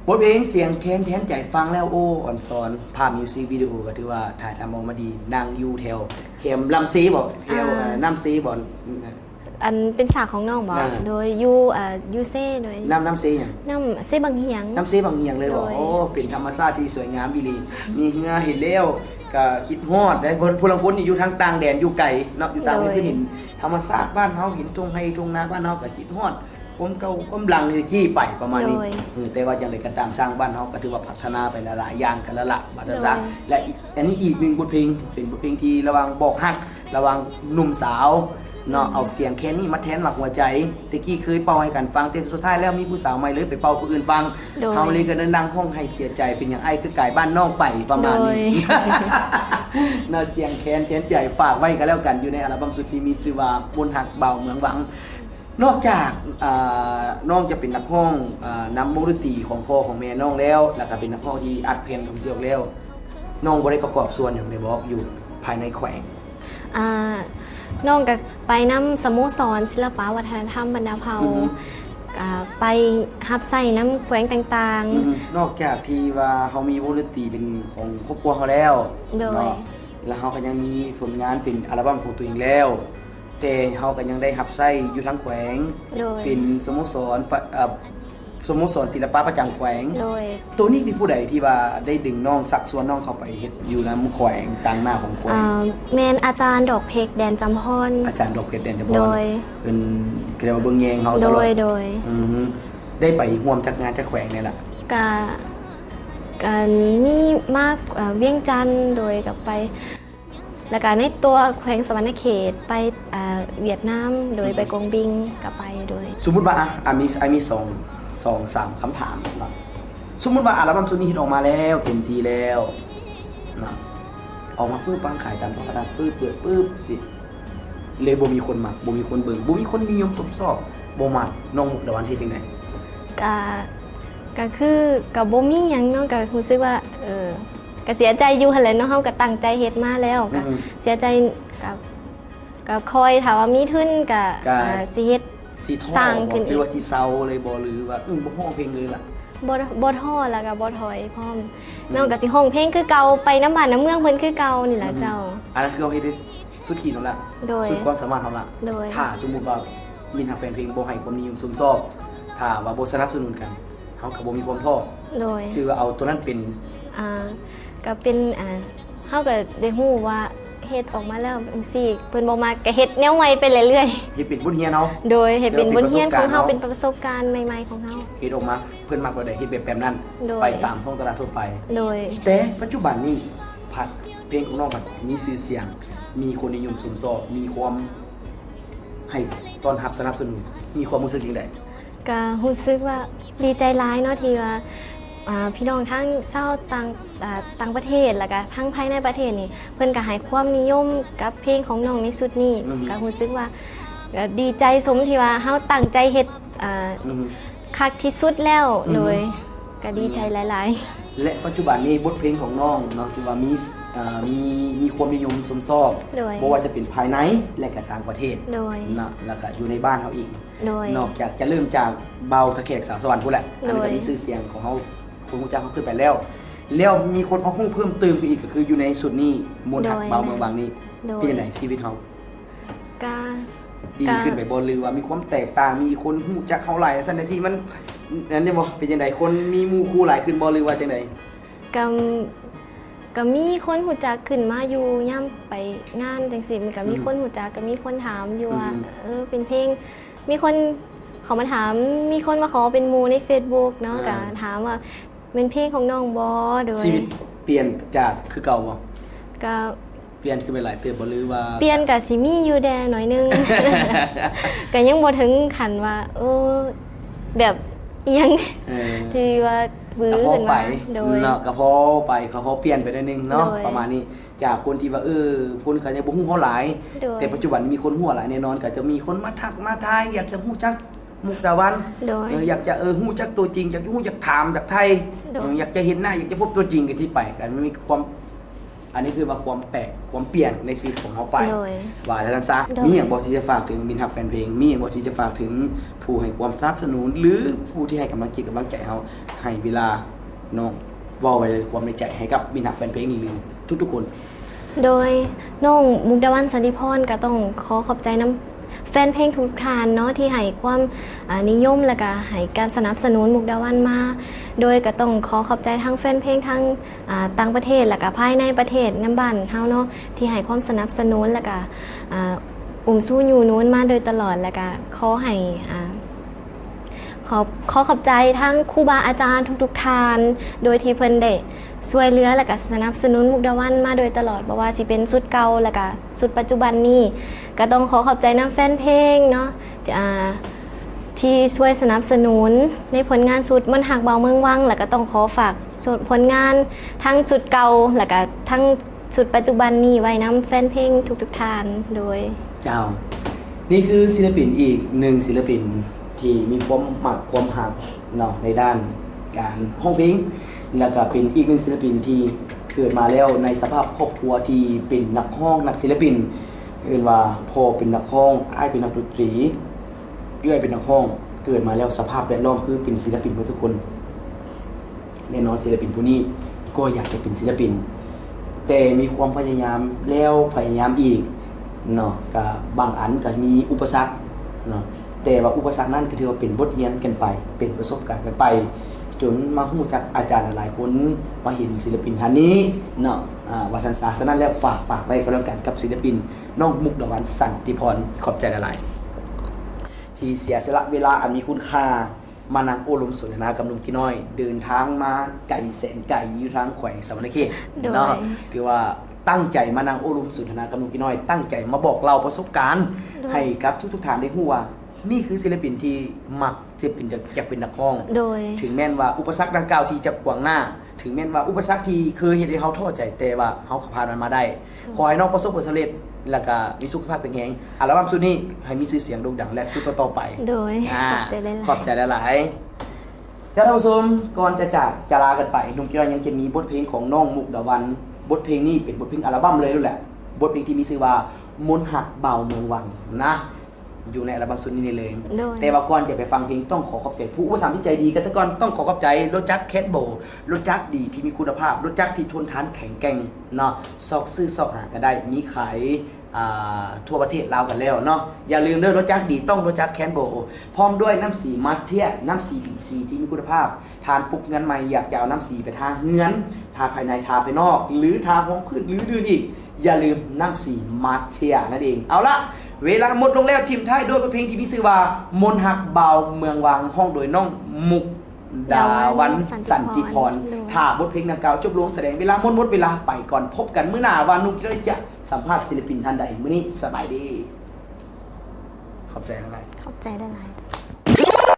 ບົດເພງສຽງແຄນແທນໃຈ ຟັງແລ້ວ ໂອ້ ອອນຊອນ ພາບມິວສິກວິດີໂອກໍຖືວ່າຖ່າຍທຳອອກມາດີ ນັ່ງຢູ່ແຖວແຄມລຳເຊບໍ ແຖວ ອ່າ ເອີ ນ້ຳເຊບໍ ອັນເປັນສາຂອງນ້ອງບໍ? ອ່າ ໂດຍ ຢູ່ ເອີ ຢູ່ເຊ ໂດຍ ນ້ຳ ນ້ຳເຊຫຍັງ? ນ້ຳເຊບັກຫຽງ ນ້ຳເຊບັກຫຽງເລີຍບໍ? ໂດຍ ໂອ້ ເປັນທຳມະຊາດທີ່ສວຍງາມອີ່ຫຼີ ມີເຮືອເຫັນແລ້ວກໍຄິດຮອດເດ້ ເພາະຜູ້ລາງຄົນນີ້ຢູ່ທາງຕ່າງແດນ ຢູ່ໄກເນາະ ຢູ່ຕ່າງປະເທດ ໂດຍ ເພິ່ນເຫັນທຳມະຊາດບ້ານເຮົາ ເຫັນທົ່ງໄຮ່ທົ່ງນາບ້ານເຮົາກໍຄິດຮອດ ຄວາມເກົ່າຄວາມຫຼັງທີ່ໄປປະມານນີ້ ໂດຍ ເອີ ແຕ່ວ່າຈັ່ງໃດກໍຕາມ ຊ່າງບ້ານເຮົາກໍຖືວ່າພັດທະນາໄປຫຼາຍໆຢ່າງກັນແລ້ວລະ ວ່າຊັ້ນຊະ ໂດຍ ແລະ ອັນນີ້ອີກໜຶ່ງບົດເພງ ເປັນບົດເພງທີ່ລະຫວ່າງບອກຮັກ ລະຫວ່າງໜຸ່ມສາວເນາະ ອືມ ເອົາສຽງແຄນນີ້ມາແທນວ່າຫົວໃຈ ແຕ່ກີ້ເຄີຍເປົ່າໃຫ້ກັນຟັງ ແຕ່ສຸດທ້າຍແລ້ວມີຜູ້ສາວໃໝ່ ເລີຍໄປເປົ່າຜູ້ອື່ນຟັງ ໂດຍ ເຮົານີ້ກໍໄດ້ນັ່ງຮ້ອງໄຫ້ເສຍໃຈ ເປັນຫຍັງອ້າຍຄືກາຍບ້ານນ້ອງໄປ ປະມານນີ້ ໂດຍ ເນາະ ສຽງແຄນແທນໃຈ ຝາກໄວ້ກໍແລ້ວກັນ ຢູ່ໃນອັລບັ້ມຊຸດທີ່ມີຊື່ວ່າ ມົນຮັກບ່າວເມືອງວັງ. ນອກຈາກ ອ່າ ນ້ອງຈະເປັນນັກຮ້ອງ ອ່າ ນຳວົງດົນຕີຂອງພໍ່ຂອງແມ່ນ້ອງແລ້ວ ແລ້ວກໍເປັນນັກຮ້ອງທີ່ອັດແຜ່ນຂອງຊິອອກແລ້ວ ນ້ອງບໍ່ໄດ້ປະກອບສ່ວນຫຍັງໃດບໍ ຢູ່ພາຍໃນແຂວງ? ອ່າ ນ້ອງກໍໄປນຳສະໂມສອນສິລະປະວັດທະນະທຳບັນດາເຜົ່າ ອືຮຶ ກໍໄປຮັບໃຊ້ນຳແຂວງຕ່າງໆ ອືຮຶ ນອກຈາກທີ່ວ່າເຮົາມີວົງດົນຕີເປັນຂອງຄອບຄົວເຮົາແລ້ວ ໂດຍ ເນາະ ແລ້ວເຮົາກໍຍັງມີຜົນງານເປັນອັລະບັ້ມຂອງຕົວເອງແລ້ວ ແຕ່ເຮົາກໍຍັງໄດ້ຮັບໃຊ້ຢູ່ທາງແຂວງ ໂດຍ ເປັນສະໂມສອນປະ ເອີ ສະໂມສອນສິລະປະປະຈຳແຂວງ ໂດຍ ໂຕນີ້ມີຜູ້ໃດທີ່ວ່າໄດ້ດຶງນ້ອງ ຊັກຊວນນ້ອງເຂົ້າໄປເຮັດຢູ່ນຳແຂວງ ຕາງໜ້າຂອງແຂວງ? ເອີ ແມ່ນອາຈານດອກເພັກ ແດນຈຳພອນ ອາຈານດອກເພັກ ແດນຈຳພອນ ໂດຍ ເພິ່ນກໍໄດ້ມາເບິ່ງແຍງເຮົາຕະຫຼອດ ໂດຍ ອືຮຶ ໄດ້ໄປຮ່ວມຈັກງານຈັກແຂວງແດ່ລະ? ກະ ກະມີມາ ເອີ ວຽງຈັນ ໂດຍ ກະໄປ ແລ້ວກະໃນຕົວແຂວງສະຫວັນນະເຂດ ໄປ ອ່າ ຫວຽດນາມ ໂດຍ ອືຮຶ ໄປກົງບິງ ກະໄປ ໂດຍ ສົມມຸດວ່າ ອ່ະ ອ່ະ ມີ ອ່ະ ມີສອງ ສອງສາມຄຳຖາມເນາະ ສົມມຸດວ່າອັລະບັ້ມຊຸດນີ້ເຮັດອອກມາແລ້ວ ເຕັມທີ່ແລ້ວເນາະ ອອກມາປຶບ ວາງຂາຍຕາມທ້ອງຕະຫຼາດ ປຶບ ເປີດປຶບ ຊິ ເລີຍບໍ່ມີຄົນມັກ ບໍ່ມີຄົນເບິ່ງ ບໍ່ມີຄົນນິຍົມຊົມຊອບ ບໍ່ມັກ ນ້ອງມຸກດາວັນຊິເຮັດຈັ່ງໃດ? ກະ ກະຄື ກະບໍ່ມີຫຍັງເນາະ ກະຮູ້ສຶກວ່າ ເອີ ກະເສຍໃຈຢູ່ຫັ້ນແຫຼະເນາະ ເຮົາກະຕັ້ງໃຈເຮັດມາແລ້ວ ກະ ອືມ ເສຍໃຈ ກະ ກະຄ່ອຍ ຖ້າວ່າມີທຶນກະ ກະ ເອີ ຊິເຮັດ ຊິທໍ້ ສ້າງຂຶ້ນອີກ ຫຼືວ່າຊິເຊົາເລີຍບໍ່ ຫຼືວ່າ ອືມ ບໍ່ຮ້ອງເພງເລີຍລະ? ບໍ່ ບໍ່ທໍ້ ແລ້ວກະບໍ່ຖອຍພ້ອມ ອືມ ນ້ອງກະຊິຮ້ອງເພງຄືເກົ່າ ໄປນຳບ້ານນຳເມືອງເພິ່ນຄືເກົ່ານີ້ລະ ອືມ ເຈົ້າ ອັນນັ້ນຄືເຮົາເຮັດ ສຸດຂີດເຮົາລະ ໂດຍ ສຸດຄວາມສາມາດເຮົາລະ ໂດຍ ຖ້າສົມມຸດວ່າມິດຮັກແຟນເພງບໍ່ໃຫ້ຄວາມນິຍົມຊົມຊອບ ຖ້າວ່າບໍ່ສະໜັບສະໜູນກັນ ເຮົາກໍບໍ່ມີຄວາມທ້ອ ໂດຍ ຖືວ່າເອົາໂຕນັ້ນເປັນ ອ່າ ກໍເປັນ ອ່າ ເຮົາກໍໄດ້ຮູ້ວ່າເຮັດອອກມາແລ້ວຈັ່ງຊີ້ ເພິ່ນບໍ່ມັກກໍເຮັດແນວໃໝ່ໄປເລື້ອຍໆ ເຮັດເປັນບົດຮຽນເຮົາ ໂດຍ ໃຫ້ເປັນບົດຮຽນຂອງເຮົາ ເປັນປະສົບການໃໝ່ໆຂອງເຮົາ ເຮັດອອກມາ ເພິ່ນມັກແບບໃດເຮັດແບບ ແບບນັ້ນ ໂດຍ ໄປຕາມທ້ອງຕະຫຼາດທົ່ວໄປ ໂດຍ ແຕ່ປັດຈຸບັນນີ້ ພັດ ເພງຂອງນ້ອງພັດມີຊື່ສຽງ ມີຄົນນິຍົມຊົມຊອບ ມີຄວາມໃຫ້ຕ້ອນຮັບສະໜັບສະໜູນ ມີຄວາມຮູ້ສຶກຈັ່ງໃດ? ກະຮູ້ສຶກວ່າດີໃຈຫຼາຍເນາະ ທີ່ວ່າ ອ່າ ພີ່ນ້ອງທາງຊາວຕ່າງ ອ່າ ຕ່າງປະເທດ ແລ້ວກະທັງພາຍໃນປະເທດນີ້ ເພິ່ນກະໃຫ້ຄວາມນິຍົມກັບເພງຂອງນ້ອງໃນຊຸດນີ້ ອືຮຶ ກະຮູ້ສຶກວ່າ ກະດີໃຈສົມທີ່ວ່າເຮົາຕັ້ງໃຈເຮັດ ອ່າ ອືຮຶ ຄັກທີ່ສຸດແລ້ວ ອືຮຶ ໂດຍ ກະດີໃຈຫຼາຍໆ ແລະ ປັດຈຸບັນນີ້ບົດເພງຂອງນ້ອງເນາະ ທີ່ວ່າມີ ເອີ ມີ ມີຄວາມນິຍົມຊົມຊອບ ໂດຍ ບໍ່ວ່າຈະເປັນພາຍໃນ ແລະ ກະຕ່າງປະເທດ ໂດຍ ເນາະ ແລ້ວກະຢູ່ໃນບ້ານເຮົາອີກ ໂດຍ ນອກຈາກຈະເລີ່ມຈາກບ່າວທ່າແຂກສາວສະຫວັນພຸ້ນແຫຼະ ໂດຍ ອັນນີ້ກະມີຊື່ສຽງຂອງເຮົາ ຄົນຮູ້ຈັກເຮົາຂຶ້ນໄປແລ້ວ ແລ້ວມີຄົນເອົາຮູ້ເພີ່ມເຕີມໄປອີກ ກະຄືຢູ່ໃນຊຸດນີ້ ມົນຮັກ ໂດຍ ບ່າວເມືອງວັງນີ້ ໂດຍ ເປັນຈັ່ງໃດຊີວິດເຮົາ? ກະ ດີຂຶ້ນໄປບໍ່ ກະ ຫຼືວ່າມີຄວາມແຕກຕ່າງ ມີຄົນຮູ້ຈັກເຮົາຫຼາຍຊັ້ນຈັ່ງຊີ້ ມັນ ນັ້ນແມ່ນບໍ່? ເປັນຈັ່ງໃດ? ຄົນມີໝູ່ຄູ່ຫຼາຍຂຶ້ນບໍ່ ຫຼືວ່າຈັ່ງໃດ? ກະ ກະມີຄົນຮູ້ຈັກຂຶ້ນມາຢູ່ ຍາມໄປງານຈັ່ງຊີ້ ມັນກະມີ ອືມ ຄົນຮູ້ຈັກ ກະມີຄົນຖາມຢູ່ວ່າ ອືມ ເອີ ເປັນເພງ ມີຄົນເຂົ້າມາຖາມ ມີຄົນມາຂໍເປັນໝູ່ໃນເຟສບຸກເນາະ ອືມ ກະຖາມວ່າ ແມ່ນເພງຂອງນ້ອງບໍ່? ໂດຍ ຊີວິດປ່ຽນຈາກຄືເກົ່າບໍ່? ກະປ່ຽນຂຶ້ນໄປຫຼາຍເຕີບບໍ່ ຫຼືວ່າ ປ່ຽນກະຊິມີຢູ່ແດ່ໜ້ອຍໜຶ່ງ ກະຍັງບໍ່ເຖິງຂັ້ນວ່າ ໂອ້ ແບບອີ່ຫຍັງ ເອີ ທີ່ວ່າວືຂຶ້ນມາ ໂດຍ ເນາະ ກະພໍໄປ ກະພໍປ່ຽນໄປໜ້ອຍໜຶ່ງເນາະ ໂດຍ ປະມານນີ້ ຈາກຄົນທີ່ວ່າ ເອີ ຄົນກະຍັງບໍ່ຮູ້ເຮົາຫຼາຍ ໂດຍ ແຕ່ປັດຈຸບັນມີຄົນຮູ້ຫຼາຍແນ່ນອນ ກະຈະມີຄົນມາທັກມາທາຍ ຢາກຈະຮູ້ຈັກ ມຸກດາວັນ ໂດຍ ເອີ ຢາກຈະ ເອີ ຮູ້ຈັກຕົວຈິງ ຢາກຈະຮູ້ ຢາກຖາມ ຢາກໄຖ່ ໂດຍ ເອີ ຢາກຈະເຫັນໜ້າ ຢາກຈະພົບຕົວຈິງ ກະຊິໄປ ກະມີຄວາມ ອັນນີ້ຄືວ່າຄວາມແປກ ຄວາມປ່ຽນໃນຊີວິດຂອງເຮົາໄປ ໂດຍ ວ່າແລ້ວຊັ້ນຊະ. ໂດຍ ມີຫຍັງບໍ່ທີ່ຈະຝາກເຖິງມິດຮັກແຟນເພງ? ມີຫຍັງບໍ່ທີ່ຈະຝາກເຖິງຜູ້ໃຫ້ຄວາມສະໜັບສະໜູນ ຫຼື ຜູ້ທີ່ໃຫ້ກຳລັງຈິດກຳລັງໃຈເຮົາ? ໃຫ້ເວລານ້ອງເວົ້າໄວ້ເລີຍ ຄວາມໃນໃຈໃຫ້ກັບມິດຮັກແຟນເພງ ຫຼື ທຸກໆຄົນ. ໂດຍ ນ້ອງມຸກດາວັນ ສັນຕິພອນ ກໍຕ້ອງຂໍຂອບໃຈນຳແຟນເພງທຸກທ່ານເນາະ ທີ່ໃຫ້ຄວາມ ອ່າ ນິຍົມ ແລະກະໃຫ້ການສະໜັບສະໜູນມຸກດາວັນມາ. ໂດຍກໍຕ້ອງຂໍຂອບໃຈທັງແຟນເພງທັງ ອ່າ ຕ່າງປະເທດ ແລະກະພາຍໃນປະເທດນຳບ້ານເຮົາເນາະ ທີ່ໃຫ້ຄວາມສະໜັບສະໜູນ ແລະກະ ອ່າ ອຸ້ມຊູຍູ້ໜູນມາໂດຍຕະຫຼອດ. ແລະກະຂໍໃຫ້ ອ່າ ຂໍ ຂໍຂອບໃຈທັງຄູບາອາຈານທຸກໆທ່ານ ໂດຍທີ່ເພິ່ນໄດ້ຊ່ວຍເຫຼືອ ແລະກະສະໜັບສະໜູນມຸກດາວັນມາໂດຍຕະຫຼອດ ບໍ່ວ່າຊິເປັນຊຸດເກົ່າ ແລະກະຊຸດປັດຈຸບັນນີ້. ກໍຕ້ອງຂໍຂອບໃຈນຳແຟນເພງເນາະ ອ່າ ທີ່ຊ່ວຍສະໜັບສະໜູນໃນຜົນງານຊຸດມົນຮັກບ່າວເມືອງວັງ ແລະກະຕ້ອງຂໍຝາກຜົນງານທັງຊຸດເກົ່າ ແລະກະທັງ ຊຸດປັດຈຸບັນນີ້ໄວ້ນຳແຟນເພງທຸກໆທ່ານ. ໂດຍ ເຈົ້າ ນີ້ຄືສິລະປິນອີກໜຶ່ງສິລະປິນທີ່ມີຄວາມມັກຄວາມຮັກເນາະ ໃນດ້ານການຮ້ອງເພງ ແລ້ວກະເປັນອີກໜຶ່ງສິລະປິນທີ່ເກີດມາແລ້ວໃນສະພາບຄອບຄົວທີ່ເປັນນັກຮ້ອງນັກສິລະປິນ ເອີ້ນວ່າພໍ່ເປັນນັກຮ້ອງ ອ້າຍເປັນນັກດົນຕີ ເອື້ອຍເປັນນັກຮ້ອງ ເກີດມາແລ້ວສະພາບແວດລ້ອມຄືເປັນສິລະປິນໝົດທຸກຄົນ. ແນ່ນອນ ສິລະປິນຜູ້ນີ້ກໍຢາກຈະເປັນສິລະປິນ ແຕ່ມີຄວາມພະຍາຍາມແລ້ວພະຍາຍາມອີກເນາະ ກະບາງອັນກະມີອຸປະສັກເນາະ ແຕ່ວ່າອຸປະສັກນັ້ນກໍຖືວ່າເປັນບົດຮຽນກັນໄປ ເປັນປະສົບການກັນໄປ ຈົນມາຮູ້ຈັກອາຈານຫຼາຍໆຄົນ ມາເຫັນສິລະປິນທ່ານນີ້ເນາະ ອາ ວ່າຊັ້ນຊະ. ສະນັ້ນແລ້ວ ຝາກ ຝາກໄວ້ກໍແລ້ວກັນກັບສິລະປິນນ້ອງມຸກດາວັນ ສັນຕິພອນ ຂອບໃຈຫຼາຍໆ ທີ່ເສຍສະຫຼະເວລາອັນມີຄຸນຄ່າ ມານັ່ງໂອ້ລົມສົນທະນາກັບໜຸ່ມກີນ້ອຍ ເດີນທາງມາໄກແສນໄກ ຢູ່ທາງແຂວງສະຫວັນນະເຂດ ໂດຍ ເນາະ ຖືວ່າຕັ້ງໃຈມານັ່ງໂອ້ລົມສົນທະນາກັບໜຸ່ມກີນ້ອຍ ຕັ້ງໃຈມາບອກເລົ່າປະສົບການ ໂດຍ ໃຫ້ກັບທຸກໆທ່ານໄດ້ຮູ້ວ່າ ນີ້ຄືສິລະປິນທີ່ມັກຈະເປັນ ຢາກ ຢາກເປັນນັກຮ້ອງ ໂດຍ ເຖິງແມ່ນວ່າອຸປະສັກດັ່ງກ່າວທີ່ຈະຂວາງໜ້າ ເຖິງແມ່ນວ່າອຸປະສັກທີ່ເຄີຍເຮັດໃຫ້ເຮົາທໍ້ໃຈ ແຕ່ວ່າເຮົາກໍຜ່ານມັນມາໄດ້. ໂດຍ ຂໍໃຫ້ນ້ອງປະສົບຜົນສຳເລັດ ແລ້ວກະມີສຸຂະພາບແຂງແຮງ. ອັລບັມຊຸດນີ້ໃຫ້ມີຊື່ສຽງໂດ່ງດັງ ແລະ ຊຸດຕໍ່ໆໄປ. ໂດຍ ອາ ຂອບໃຈຫຼາຍໆ ຂອບໃຈຫຼາຍໆ. ເຈົ້າ ທ່ານຜູ້ຊົມ ກ່ອນຈະຈາກ ຈະລາກັນໄປ ໜຸ່ມກີນ້ອຍຍັງຈະມີບົດເພງຂອງນ້ອງມຸກດາວັນ. ບົດເພງນີ້ເປັນບົດເພງອັລບັມເລີຍໂລດແຫຼະ. ບົດເພງທີ່ມີຊື່ວ່າ ມົນຮັກບ່າວເມືອງວັງ ນະ. ຢູ່ໃນອັລບັມຊຸດນີ້ເລີຍ. ໂດຍ ແຕ່ວ່າກ່ອນຈະໄປຟັງເພງ ຕ້ອງຂໍຂອບໃຈຜູ້ອຸປະຖຳທີ່ໃຈດີກັນຊະກ່ອນ. ຕ້ອງຂໍຂອບໃຈລົດຈັກແຄນໂບ ລົດຈັກດີທີ່ມີຄຸນນະພາບ ລົດຈັກທີ່ທົນທານແຂງແກ່ງເນາະ. ຊອກຊື້ຊອກຫາກໍໄດ້ ມີຂາຍ ອ່າ ທົ່ວປະເທດລາວກັນແລ້ວເນາະ. ຢ່າລືມເດີ ລົດຈັກດີຕ້ອງລົດຈັກແຄນໂບ ພ້ອມດ້ວຍນ້ຳສີມາສເທຍ ນ້ຳສີອີຊີທີ່ມີຄຸນນະພາບ. ທ່ານປຸກເຮືອນໃໝ່ ຢາກຈະເອົານ້ຳສີໄປທາເຮືອນ, ທາພາຍໃນ, ທາພາຍນອກ ຫຼື ທາຮອງພື້ນ ຫຼື ອື່ນໆອີກ, ຢ່າລືມນ້ຳສີມາສເທຍນັ້ນເອງ. ເອົາລະ, ເວລາໝົດລົງແລ້ວ, ຖິ້ມທ້າຍດ້ວຍບົດເພງທີ່ມີຊື່ວ່າ ມົນຮັກບ່າວເມືອງວັງ, ຮ້ອງໂດຍນ້ອງມຸກດາວັນ ສັນຕິພອນ. ຖ້າບົດເພງດັ່ງກ່າວຈົບລົງ, ສະແດງເວລາໝົດ, ໝົດເວລາໄປກ່ອນ. ພົບກັນມື້ໜ້າວ່າໜຸ່ມກິດນ້ອຍຈະສຳພາດສິລະປິນທ່ານໃດ. ມື້ນີ້ສະບາຍດີ. ຂອບໃຈຫຼາຍໆ. ຂອບໃຈຫຼາຍໆ.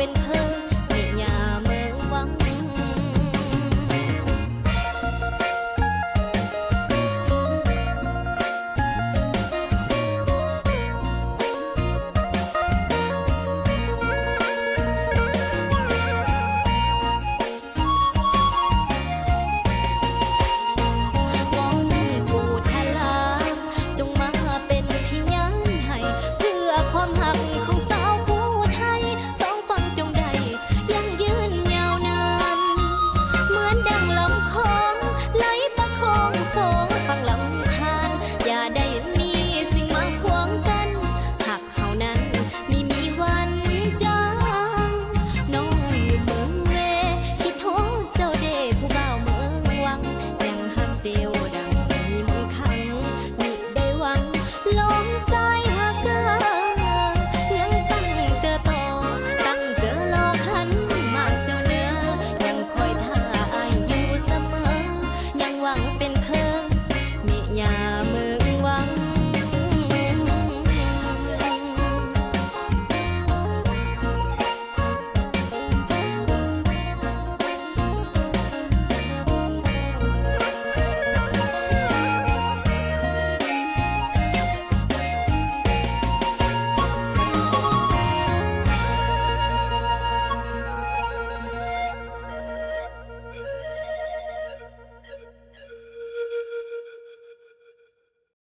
ນເພີ